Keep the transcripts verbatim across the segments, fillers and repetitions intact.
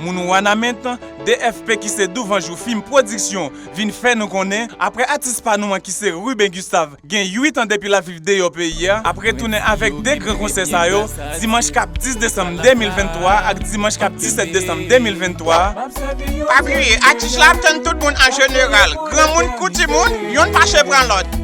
Moun Wanament, D F P ki se Douvanjou Film Production vin fè nou konnen, apre atis pa nou an ki se Ruben Gustave gen uit an depi l ap viv deyò peyi a, apre tounen avèk de gran konsè sa yo, dimanch k ap dis desanm de mil venntwa ak dimanch k ap disèt desanm de mil venntwa. Pa bliye, atis la ap tann tout moun an jeneral, granmoun kou timoun, youn pase pran lòt.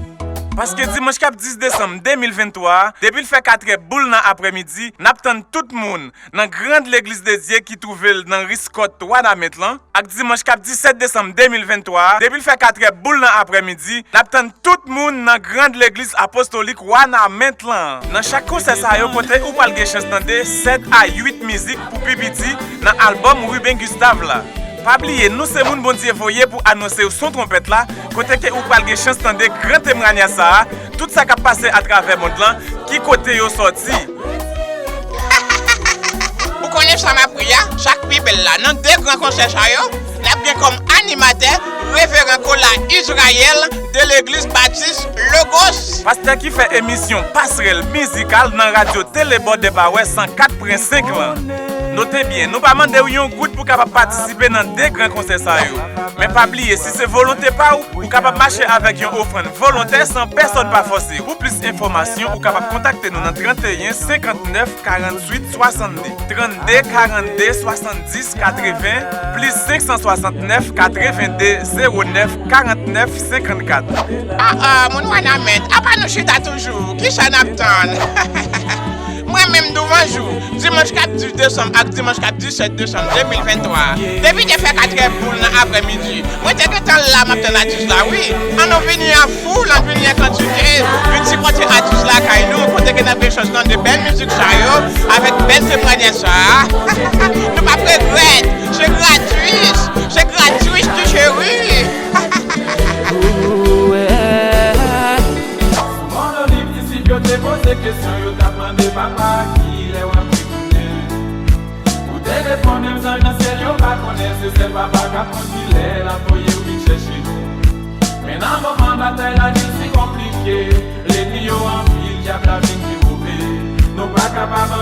Paske dimanch k ap dis desanm de mil venntwa a, depi l fè katrè boul nan aprèmidi, n ap tann tout moun nan Grand Legliz de Dye ki twouve l nan ri Scott Wanament lan, ak dimanch k ap disèt desanm de mil venntwa a, depi l fè katrè boul nan aprèmidi, n ap tann tout moun nan Grand Legliz Apostolik Wanament lan. Nan chak konsè sa yo, kote ou pral gen chans tande sèt a uit mizik pou pi piti nan albòm Ruben Gustave la. Pa bliye, nou se moun Bondye voye pou anonse w son twonpèt la, kote ke ou pral gen chans tande gran temwanyaj sa a, tout sa k ap pase atravè mond lan, ki kote yo sòti. Ou konnen sa m ap ri a, sa k pi bèl la, nan de gran konsè sa yo, n ap gen kòm animatè Reveran Kola Israël de Legliz Batis Logos. Pastè ki fè emisyon Pasrèl Mizikal nan radyo Telebò Dèbawè san kat pwen senk lan. Note byen, nou pa mande w yon goud pou kapab patisipe nan de gran konsè sa yo. Men pa bliye, si se volonte pa w, ou kapab mache avèk yon ofrann volontè san pèsòn pa fòse. Pou plis enfòmasyon, ou kapab kontakte nou nan trannteyen senkantnèf karanntuit swasannde, trannde karannde swasanndis katreven, plis senk san swasantnèf katrevende zewo nèf karannèf senkannkat. Ah, ah, moun Wanament, apa nou chita toujou? Kisa n ap tann? Mwen menm, Douvanjou, dimanch k ap dis desanm ak dimanch k ap disèt desanm de mil venntwa, depi te fè katrè boul nan aprèmidi, mwen te gentan la, m ap tann atis la, wi. Ann nou vini an foul, ann vini an kantite, vin sipòte atis la kay nou, kote ke n ap gen chans tande bèl mizik sa yo, avèk bèl temwanyaj sa a. Nou p ap regrèt, se gratis, se gratis, ti cheri. Monolith isit yo te poze kesyon, yo t ap mande papa kilè w ap retounen. Ou te reponn m, zanj nan syèl yo pa konnen, se sèl papa k ap konn kilè l ap voye w vin chèche nou. Men nan moman batay la vin si konplike, lènmi yo anpil, dyab la vin pi move. Nou pa kapab